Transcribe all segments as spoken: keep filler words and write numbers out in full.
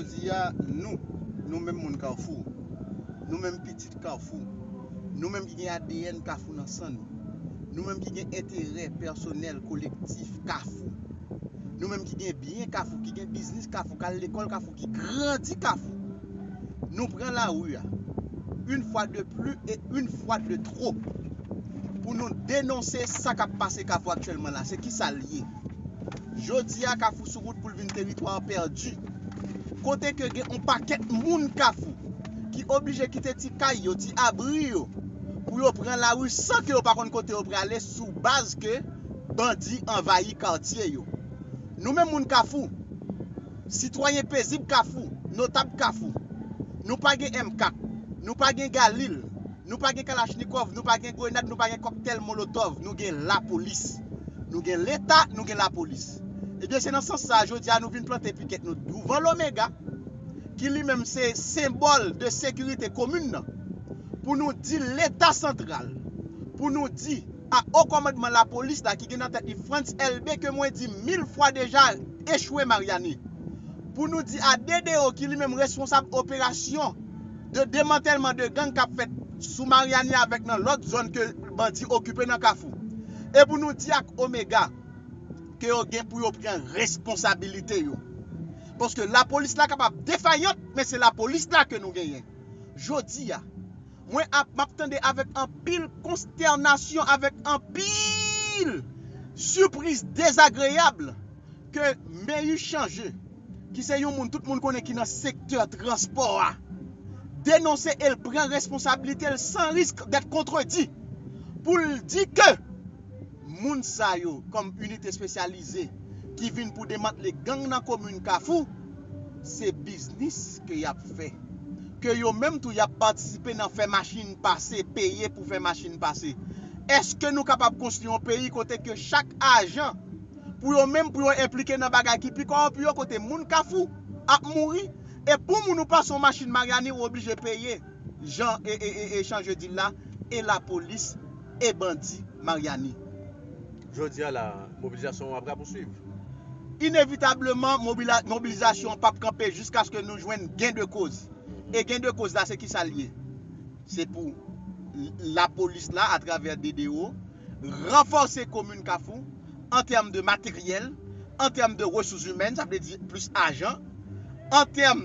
Jodi a, nou, nou menm moun Kafou, nou menm pitit Kafou, nou menm ki gen A D N Kafou nan san nou, nou menm ki gen enterè pèsonèl kolektif Kafou, nou menm ki gen byen Kafou, ki gen biznis Kafou, k al lekòl Kafou, ki grandi Kafou, nou pran lari a, une fois de plus et une fois de trop, pou nou denonse sa k ap pase Kafou aktyèlman la. Se ki sa l ye? Jodi a, Kafou sou wout pou l vin teritwa pèdi. Kote ke gen yon pakèt moun Kafou ki oblije kite ti kay yo, ti abri yo, pou yo pran lari san ke yo pa konn kote yo prale, sou baz ke bandi anvayi katye yo. Nou menm moun Kafou, sitwayen pezib Kafou, notab Kafou, nou pa gen M kat, nou pa gen Galil, nou pa gen kalachnikòv, nou pa gen grenad, nou pa gen kòktèl molotòv, nou gen lapolis. Nou gen Leta, nou gen lapolis. Ebyen, se nan sans sa a, jodi a, nou vin plante pikèt nou douvan Lomega, ki li menm se senbòl de sekirite komin nan, pou nou di Leta santral, pou nou di a o kòmandman lapolis la ki gen nan tèt li Frantz Elbé, ke mwen di mil fwa deja, echwe Maryani, pou nou di a D D O ki li menm responsab operasyon de demantèlman de gang k ap fèt sou Maryani avèk nan lòt zòn ke bandi okipe nan Kafou. E pou nou di ak Omega ke yo gen pou yo pran responsabilite yo. Paske lapolis la kapab defayant, men se lapolis la ke nou genyen. Jodi a, mwen ap, m ap tande avèk anpil konstènasyon, avèk anpil sipriz dezagreyab, ke Meyis Chanje, ki se yon moun tout moun konnen ki nan sektè transpò a, denonse e l pran responsabilite l san risk dèt kontredi, pou l di ke moun sa yo, kòm inite espesyalize ki vin pou demantle gang nan komin Kafou, se biznis ke y ap fè. Ke yo menm tou y ap patisipe nan fè machin pase, peye pou fè machin pase. Èske nou kapab konstwi yon peyi kote ke chak ajan, pou yo menm, pou yo enplike nan bagay ki pi kòwonpi yo, kote moun Kafou ap mouri, e pou moun ou pase yon machin Maryani, ou oblije peye, jan e, e, e, e Chanje di l la, e lapolis, e bandi Maryani. Jodi a la, mobilizasyon an ap rapouswiv. Inevitableman, mobila-, mobilizasyon an p ap kanpe jiskaske nou jwenn gen de koz. E gen de koz la, se ki sa l ye? Se pou l-, lapolis la, atravè D D O, ranfòse komin Kafou an tèm de materyèl, an tèm de resous imèn, sa vle di plis ajan, an tèm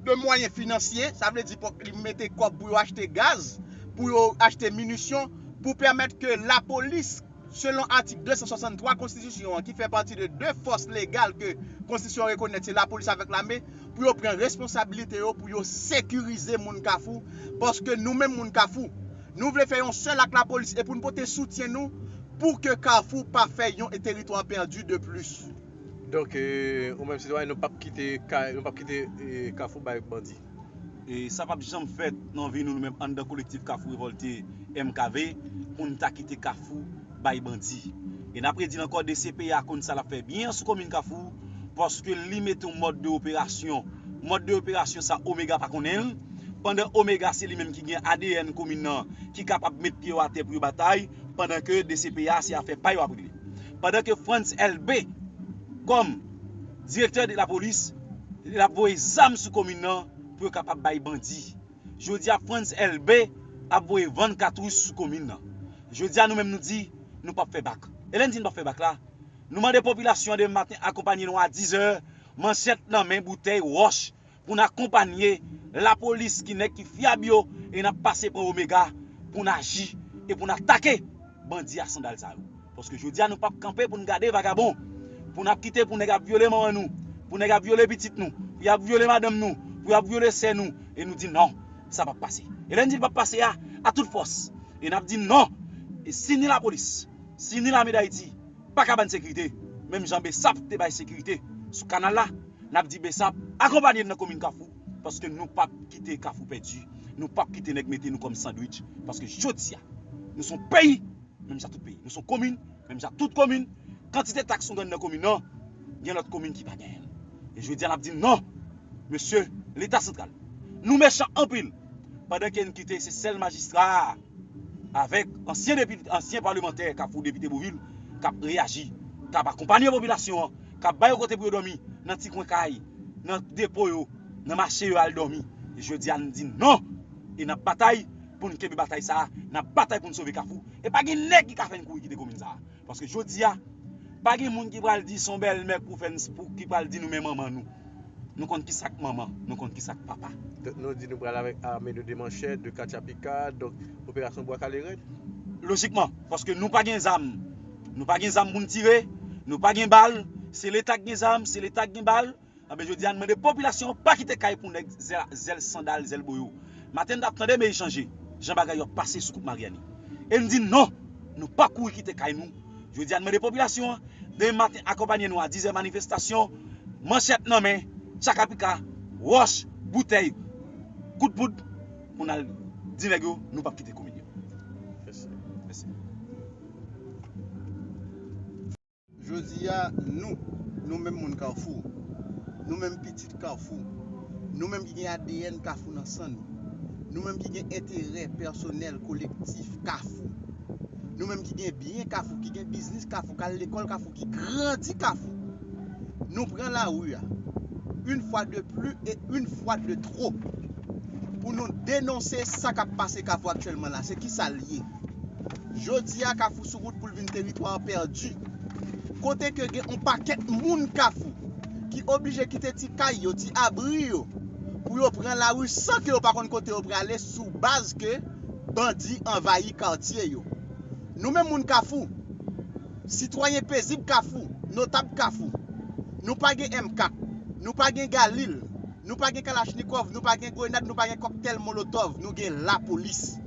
de mwayen finansye, sa vle di pou li mete kòb pou yo achte gaz, pou yo achte minisyon, pou pèmèt ke lapolis, selon atik de san swasanntwa konstitisyon an, ki fè pati de de fòs legal ke konstitisyon an rekonèt, se lapolis avèk lame, pou yo pran responsabilite yo, pou yo sekirize moun Kafou, paske nou menm moun Kafou, nou vle fè yon sèl ak lapolis e pou n pote soutyen nou pou ke Kafou pa fè yon teritwa pèdi de plis. Donk, e, ou menm sitwayen, nou p ap kite ka-, nou p ap kite, e, Kafou bay bandi. E sa p ap janm fèt nan vi nou, nou menm anndan kolektif Kafou Revòlte, M K V, pou n ta kite Kafou bay bandi. E n ap redi l ankò, D C P A konn sa l ap fè byen sou komin Kafou, paske li mete yon mòd de operasyon. Mòd de operasyon sa, Omega pa konnen l. Pandan Omega, se li menm ki gen A D N komin nan, ki kapab met pye yo atè pou yo batay, pandan ke D C P A, se afè pa yo ap regle. Pandan ke Frantz Elbé, kòm direktè de lapolis, l ap voye zam sou komin nan pou yo kapab bay bandi. Jodi a, Frantz Elbé ap voye vann katouch sou komin nan. Jodi a, nou menm nou di, nou p ap fè bak. E lè n di n p ap fè bak la, nou mande popilasyon an demen maten akonpanye nou a diz è, manchèt nan men, boutèy, wòch, pou n akonpanye lapolis ki nèg ki fyab yo, e n ap pase pran Omega pou n aji e pou n atake bandi a sandal sa yo. Paske jodi a, nou p ap kanpe pou n gade vagabon, pou n ap kite pou nèg ap vyole manman nou, pou nèg ap vyole pitit nou, pou y ap vyole madanm nou, pou y ap vyole sè nou, e nou di non, sa p ap pase. E lè n di l p ap pase a, a tout fòs, e n ap di non. E si ni lapolis, si ni lame Dayiti pa ka ban n sekirite, menm jan Besap te bay sekirite sou kanal la, n ap di Besap akonpanye n nan komin Kafou, paske nou p ap kite Kafou pèdi, nou p ap kite nèg mete nou kòm sandwich, paske jodi a, nou se yon peyi, menm jan tout peyi, nou se yon komin, menm jan tout komin, kantite taks nou gen nan komin nan, gen lòt komin ki pa genyen l. E jodi a, n ap di non, mesye, Leta santral, nou mechan anpil, pandan ke n kite se sèl majistra a, avèk ansyen depi-, ansyen palemantè Kafou, depite Bouvil, k ap reyaji, k ap akonpanye popilasyon an, k ap ba yo kote pou yo dòmi nan ti kwen kay, nan depo yo, nan mache yo al dòmi. E jodi a, n di non! E n ap batay pou n kenbe batay sa a, n ap batay pou n sove Kafou. E pa gen nèg ki ka fè n kouri kite komin sa a. Paske jodi a, pa gen moun ki pral di se yon bèlmè pou fè n, pou, ki pral di nou men manman nou. Nou konn ki sa k manman, nou konn ki sa k papa. Donk nou di nou pral avèk ame de de manchè, de katchapika, donk operasyon bwa kale rèd? Lojikman, paske nou pa gen zam. Nou pa gen zam pou n tire, nou pa gen bal, se Leta k gen zam, se Leta k gen bal. Anben jodi a, n mande popilasyon an pa kite kay pou nèg zèl, zèl sandal, zèl boyo. Maten n t ap tande men echanje, jan bagay yo ap pase sou Koup Maryani. E n di non, nou p ap kouri kite kay nou. Jodi a, n mande popilasyon an, demen maten akonpanye nou a diz è manifestasyon, manchèt nan men, tchakapika, wòch, boutèy, kout poud, pou n al di nèg yo, nou p ap kite komin yo. Mèsi. Mèsi. Jodi a, nou, nou menm moun Kafou, nou menm pitit Kafou, nou menm ki gen A D N Kafou nan san nou, nou menm ki gen enterè pèsonèl, kolektif Kafou, nou menm ki gen byen Kafou, ki gen biznis Kafou, k al lekòl Kafou, ki grandi Kafou, nou pran lari a, une fois de plus et une fois de trop, pou nou denonse sa k ap pase Kafou aktyèlman la. Se ki sa l ye? Jodi a, Kafou sou wout pou l vin teritwa pèdi. Kote ke gen yon pakèt moun Kafou ki oblije kite ti kay yo, ti abri yo, pou yo pran lari san ke yo pa konn kote yo prale sou baz ke bandi anvayi katye yo. Nou menm moun Kafou, sitwayen pezib Kafou, notab Kafou, nou pa gen M kat, nou pa gen galil, nou pa gen kalachnikòv, nou pa gen grenad, nou pa gen kòktèl molotòv, nou gen lapolis.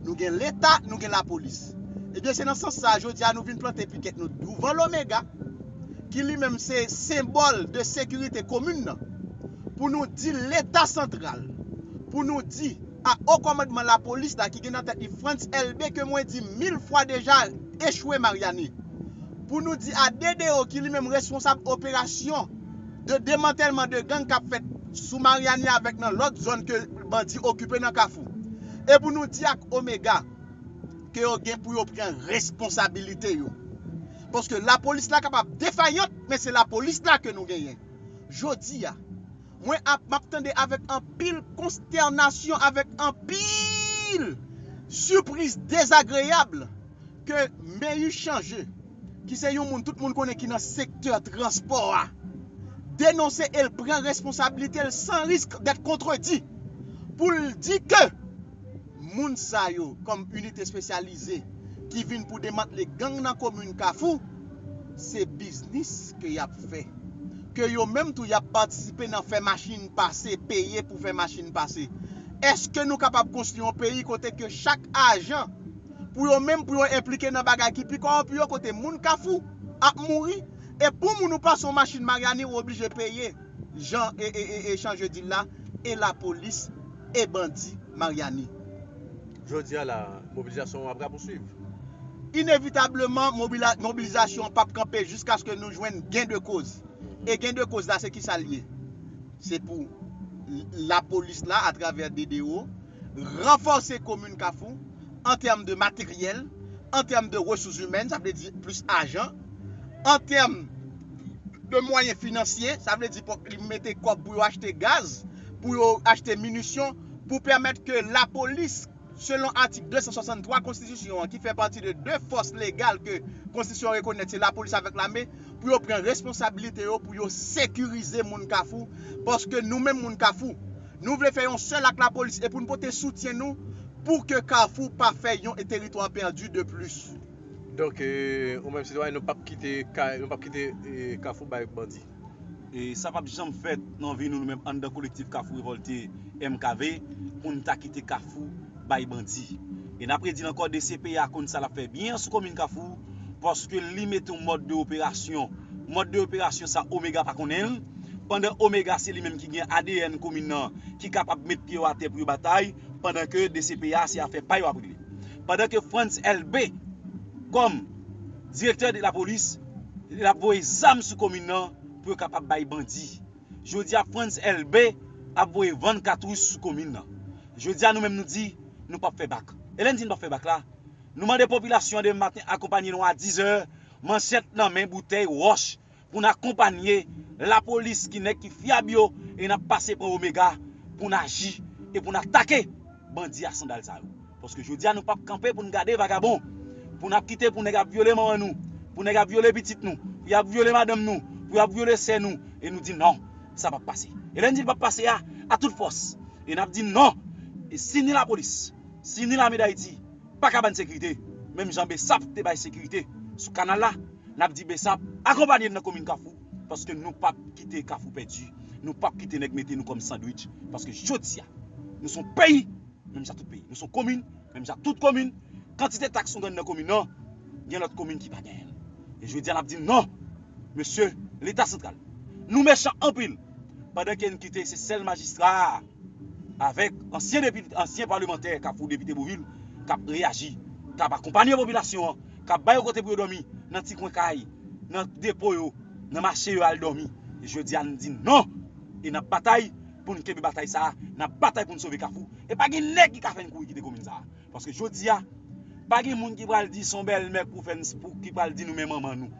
Nou gen Leta, nou gen lapolis. Ebyen, se nan sans sa a, jodi a, nou vin plante pikèt nou douvan Lomega, ki li menm se senbòl de sekirite komin nan, pou nou di Leta santral, pou nou di a o kòmandman lapolis la ki gen nan tèt li Frantz Elbé, ke mwen di mil fwa deja, echwe Maryani, pou nou di a D D O ki li menm responsab operasyon de demantèlman de gang k ap fèt sou Maryani avèk nan lòt zòn ke bandi okipe nan Kafou. E pou nou di ak Omega ke yo gen pou yo pran responsabilite yo. Paske lapolis la kapab defayant, men se lapolis la ke nou genyen. Jodi a, mwen ap, m ap tande avèk anpil konstènasyon, avèk anpil sipriz dezagreyab ke Meyis Chanje, ki se yon moun tout moun konnen ki nan sektè transpò a, denonse e l pran responsabilite l san risk dèt kontredi pou l di ke moun sa yo, kòm inite espesyalize ki vin pou demantle gang nan komin Kafou, se biznis ke y ap fè. Ke yo menm tou y ap patisipe nan fè machin pase, peye pou fè machin pase. Èske nou kapab konstwi yon peyi kote ke chak ajan, pou yo menm, pou yo enplike nan bagay ki pi kòwonpi yo, kote moun Kafou ap mouri, e pou moun ou pase yon machin Maryani, ou oblije peye, jan e, e, e, e Chanje di l la, e lapolis, e bandi Maryani. Jodi a la, mobilizasyon an ap rapouswiv. Inevitableman, mobila-, mobilizasyon an p ap kanpe jiskaske nou jwenn gen de koz. E gen de koz la, se ki sa l ye? Se pou l-, lapolis la, atravè D D O, ranfòse komin Kafou an tèm de materyèl, an tèm de resous imèn, sa vle di plis ajan, an tèm de mwayen finansye, sa vle di pou li mete kòb pou yo achte gaz, pou yo achte minisyon, pou pèmèt ke lapolis, selon atik de san swasanntwa konstitisyon an, ki fè pati de de fòs legal ke konstitisyon an rekonèt, se lapolis avèk lame, pou yo pran responsabilite yo, pou yo sekirize moun Kafou, paske nou menm moun Kafou, nou vle fè yon sèl ak lapolis e pou n pote soutyen nou pou ke Kafou pa fè yon teritwa pèdi de plis. Donk, e, ou menm sitwayen, nou p ap kite kay, nou p ap kite, e, Kafou bay bandi. E sa p ap janm fèt nan vi nou, nou menm anndan kolektif Kafou Revòlte, M K V, pou n ta kite Kafou bay bandi. E n ap redi l ankò, D C P A konn sa l ap fè byen sou komin Kafou, paske li mete yon mòd de operasyon. Mòd de operasyon sa, Omega pa konnen l, pandan Omega se li menm ki gen A D N komin nan, ki kapab met pye yo atè pou yo batay, pandan ke D C P A se afè pa yo ap regle. Pandan ke Frantz Elbé, kòm direktè de lapolis, l ap voye zam sou komin nan pou yo kapab bay bandi. Jodi a, Frantz Elbé ap voye vann katouch sou komin nan. Jodi a, nou menm nou di, nou p ap fè bak. E lè n di n p ap fè bak la, nou mande popilasyon an demen maten akonpanye nou a diz è, manchèt nan men, boutèy, wòch, pou n akonpanye lapolis ki nèg ki fyab yo, e n ap pase pran Omega pou n aji e pou n atake bandi a sandal sa yo. Paske jodi a nou p ap kanpe pou n gade vagabon, pou n ap kite pou nèg ap vyole manman nou, pou nèg ap vyole pitit nou, pou y ap vyole madanm nou, pou y ap vyole sè nou, e nou di non, sa p ap pase. E lè n di l p ap pase a, a tout fòs, e n ap di non, e si ni lapolis, si ni lame Dayiti pa ka ba n sekirite, menm jan Besap te bay sekirite sou kanal la, n ap di Besap akonpanye n nan komin Kafou, paske nou p ap kite Kafou pèdi, nou p ap kite nèg mete nou kòm sandwich, paske jodi a, nou se yon peyi, menm jan tout peyi, nou se yon komin, menm jan tout komin, kantite taks nou gen nan komin nan, gen lòt komin ki pa genyen l. E jodi a, n ap di non, mesye, Leta santral, nou mechan anpil, pandan ke n kite se sèl majistra a, avèk ansyen depi, ansyen palemantè Kafou, depite Bouvil, k ap reyaji, k ap akonpanye popilasyon an, k ap ba yo kote pou yo dòmi, nan ti kwen kay, nan depo yo, nan mache yo al dòmi. E jodi a, n di non. E n ap batay pou n kenbe batay sa a, n ap batay pou n sove Kafou. E pa gen nèg ki ka fè n kouri kite komin sa a. Paske jodi a, pa gen moun ki pral di se yon bèlmè pou fè n, pou, ki pral di nou men manman nou.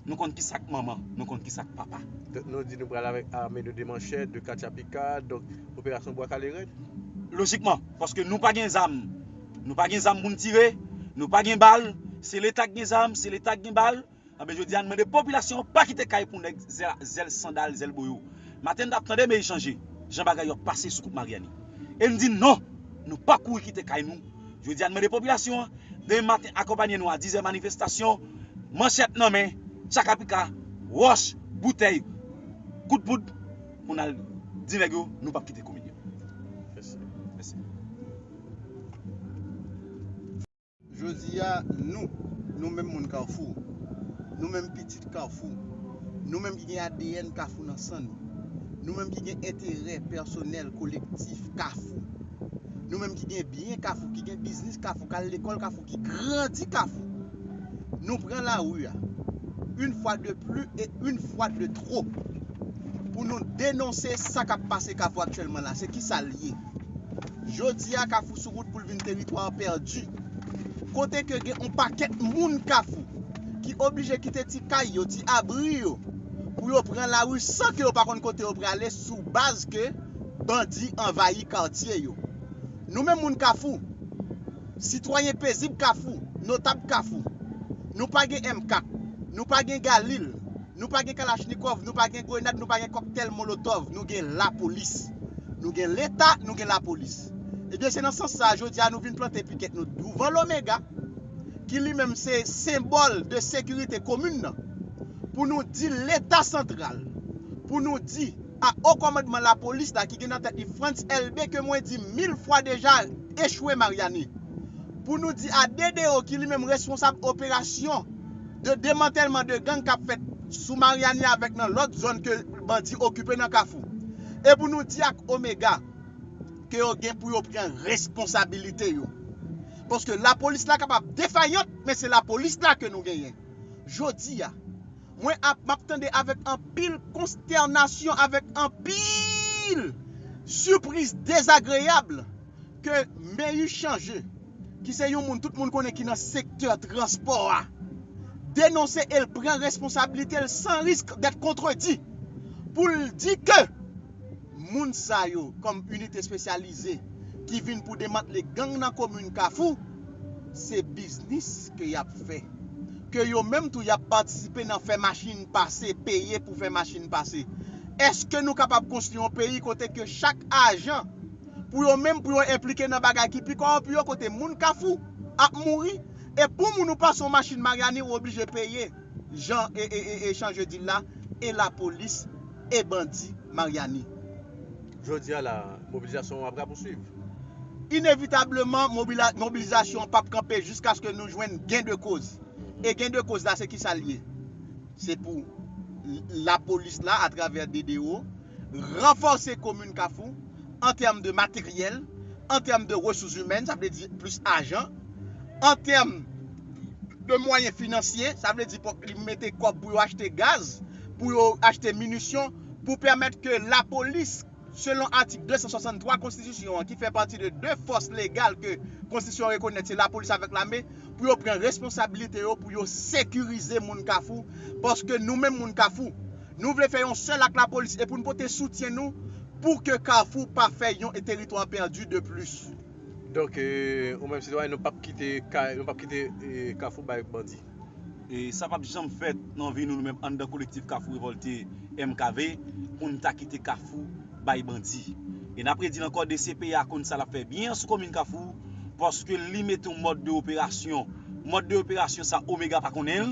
Nou konn ki sa k manman, nou konn ki sa k papa. Donk, nou di nou pral avèk ame de demanchè, de katchapika, donk, operasyon Bwa Kale rèd? Lojikman, paske nou pa gen zam. Nou pa gen zam pou n tire, nou pa gen bal, se Leta k gen zam, se Leta k gen bal. Anben, jodi a, n mande popilasyon an pa kite kay pou nèg zèl, zèl sandal, zèl boyo. Maten, n t ap tande, men chanje jan bagay yo ap pase sou Koup Maryani. E n di non, nou p ap kouri kite kay nou. Jodi a, n mande popilasyon an, demen maten, akonpanye nou a diz è manifestasyon, manchèt nan men, tchakapika, wòch, boutèy, kout poud, pou n al di nèg yo, nou p ap kite komin yo. Mèsi. Mèsi. Jodi a, nou, nou menm moun Kafou, nou menm pitit Kafou, nou menm ki gen A D N Kafou nan san nou, nou menm ki gen enterè pèsonèl kolektif Kafou, nou menm ki gen byen Kafou, ki gen biznis Kafou, k al lekòl Kafou, ki grandi Kafou, nou pran lari a, une fois de plus et une fois de trop, pou nou denonse sa k ap pase Kafou aktyèlman la. Se ki sa l ye? Jodi a, Kafou sou wout pou l vin teritwa pèdi. Kote ke gen yon pakèt moun Kafou ki oblije kite ti kay yo, ti abri yo, pou yo pran lari san ke yo pa konn kote yo prale sou baz ke bandi anvayi katye yo. Nou menm moun Kafou, sitwayen pezib Kafou, notab Kafou, nou pa gen M kat, nou pa gen galil, nou pa gen kalachnikòv, nou pa gen grenad, nou pa gen kòktèl molotòv, nou gen lapolis. Nou gen Leta, nou gen lapolis. Ebyen, se nan sans sa a, jodi a, nou vin plante pikèt nou douvan Lomega, ki li menm se senbòl de sekirite komin nan, pou nou di Leta santral, pou nou di a o kòmandman lapolis la ki gen nan tèt li Frantz Elbé, ke mwen di mil fwa deja, echwe Maryani. Pou nou di a D D O ki li menm responsab operasyon de demantèlman de gang k ap fèt sou Maryani avèk nan lòt zòn ke bandi okipe nan Kafou. E pou nou di ak Omega ke yo gen pou yo pran responsabilite yo. Paske lapolis la kapab defayant, men se lapolis la ke nou genyen. Jodi a, mwen ap, m ap tande avèk anpil konstènasyon, avèk anpil sipriz dezagreyab ke Meyis Chanje, ki se yon moun tout moun konnen ki nan sektè transpò a, denonse e l pran responsabilite l san risk d'être contredit pou l di ke moun sa yo, kòm inite espesyalize ki vin pou demantle gang nan komin Kafou, se biznis ke y ap fè. Ke yo menm tou y ap patisipe nan fè machin pase, peye pou fè machin pase. Èske nou kapab konstwi yon peyi kote ke chak ajan, pou yo menm, pou yo enplike nan bagay ki pi kòwonpi yo, kote moun Kafou ap mouri, e pou moun ou pase yon machin Maryani, ou oblije peye, jan e, e, e, e Chanje di l la, e lapolis, e bandi Maryani. Jodi a la, mobilizasyon an ap rapouswiv. Inevitableman, mobila-, mobilizasyon an p ap kanpe jiskaske nou jwenn gen de koz. E gen de koz la, se ki sa l ye? Se pou l-, lapolis la, atravè D D O, ranfòse komin Kafou an tèm de materyèl, an tèm de resous imèn, sa vle di plis ajan, an tèm de mwayen finansye, sa vle di pou li mete kòb pou yo achte gaz, pou yo achte minisyon, pou pèmèt ke lapolis, selon atik de san swasanntwa konstitisyon an, ki fè pati de de fòs legal ke konstitisyon an rekonèt, se lapolis avèk lame, pou yo pran responsabilite yo, pou yo sekirize moun Kafou, paske nou menm moun Kafou, nou vle fè yon sèl ak lapolis e pou n pote soutyen nou pou ke Kafou pa fè yon teritwa pèdi de plis. Donk, euh, ou menm sitwayen, nou p ap kite kay, nou p ap kite euh, Kafou bay bandi. E sa p ap janm fèt nan vi nou, nou menm anndan kolektif Kafou Revòlte M K V, pou n ta kite Kafou bay bandi. E n ap redi l ankò, D C P A konn sa l ap fè byen sou komin Kafou, paske li mete yon mòd de operasyon. Mòd de operasyon sa, Omega pa konnen l.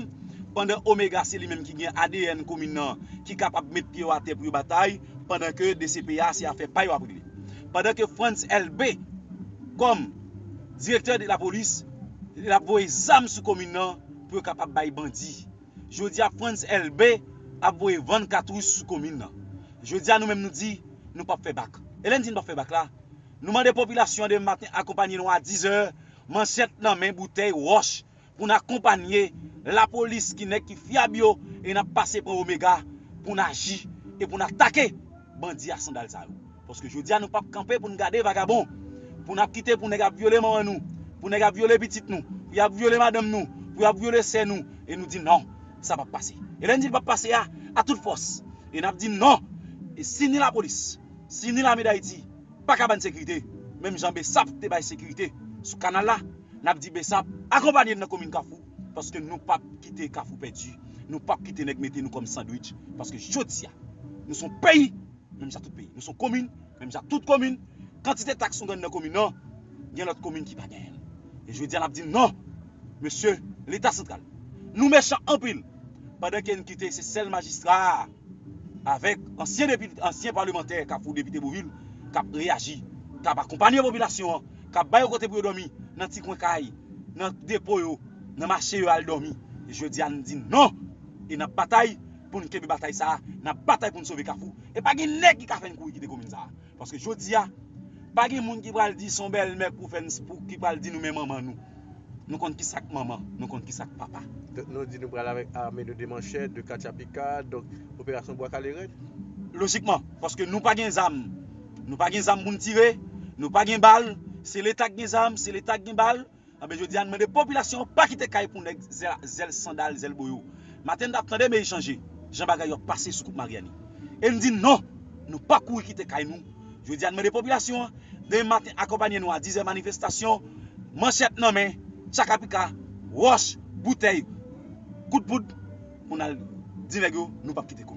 Pandan Omega se li menm ki gen A D N komin nan, ki kapab met pye yo atè pou yo batay, pandan ke D C P A se afè pa yo ap regle. Pandan ke Frantz Elbé, kòm direktè de lapolis, l ap voye zam sou komin nan pou yo kapab bay bandi. Jodi a, Frantz Elbé ap voye vann katouch sou komin nan. Jodi a, nou menm nou di, nou p ap fè bak. E lè n di n p ap fè bak la, nou mande popilasyon an demen maten akonpanye nou a diz è, manchèt nan men, boutèy, wòch, pou n akonpanye lapolis ki nèg ki fyab yo, e n ap pase pran Omega pou n aji e pou n atake bandi a sandal sa yo. Paske jodi a, nou p ap kanpe pou n gade vagabon, pou n ap kite pou nèg ap vyole manman nou, pou nèg ap vyole pitit nou, pou y ap vyole madanm nou, pou y ap vyole sè nou, e nou di non, sa p ap pase. E lè n di l p ap pase a, a tout fòs. E n ap di non. E si ni lapolis, si ni lame Dayiti pa ka ba n sekirite, menm jan Besap te bay sekirite sou kanal la, n ap di Besap akonpanye n nan komin Kafou, paske nou p ap kite Kafou pèdi, nou p ap kite nèg mete nou kòm sandwich, paske jodi a, nou se yon peyi, menm jan tout peyi, nou se yon komin, menm jan tout komin, kantite taks nou gen nan komin nan, gen lòt komin ki pa genyen l. E jodi a, n ap di non, mesye, Leta santral, nou mechan anpil, pandan ke n kite se sèl majistra a, avèk ansyen depite, ansyen palemantè Kafou, depite Bouvil, k ap reyaji, k ap akonpanye popilasyon an, k ap ba yo kote pou yo dòmi, nan ti kwen kay, nan depo yo, nan mache yo al dòmi. E jodi a, n di non. E n ap batay pou n kenbe batay sa a, n ap batay pou n sove Kafou. E pa gen nèg ki ka fè n kouri kite komin sa a. Paske jodi a, pa gen moun ki pral di se yon bèlmè pou fè n, pou, ki pral di nou men manman nou. Nou konn ki sa k manman, nou konn ki sa k papa. Donk nou di nou pral avèk ame nou de manchèt, de katya pika, donk operasyon bwa kale rèd. Lojikman, paske nou pa gen zam. Nou pa gen zam pou n tire, nou pa gen bal, se Leta k gen zam, se Leta k gen bal. Anben jodi a, n mande popilasyon an pa kite kay pou nèg zèl, zèl sandal, zèl boyo. Maten n t ap tande men echanje, jan bagay yo ap pase sou Koup Maryani. E n di non, nou p ap kouri kite kay nou. Jodi a, n mande popilasyon an, demen maten akonpanye nou a diz è manifestasyon, manchèt nan men, tchakapika, wòch, boutèy, kout poud, pou n al di nèg yo, nou p ap kite kouri.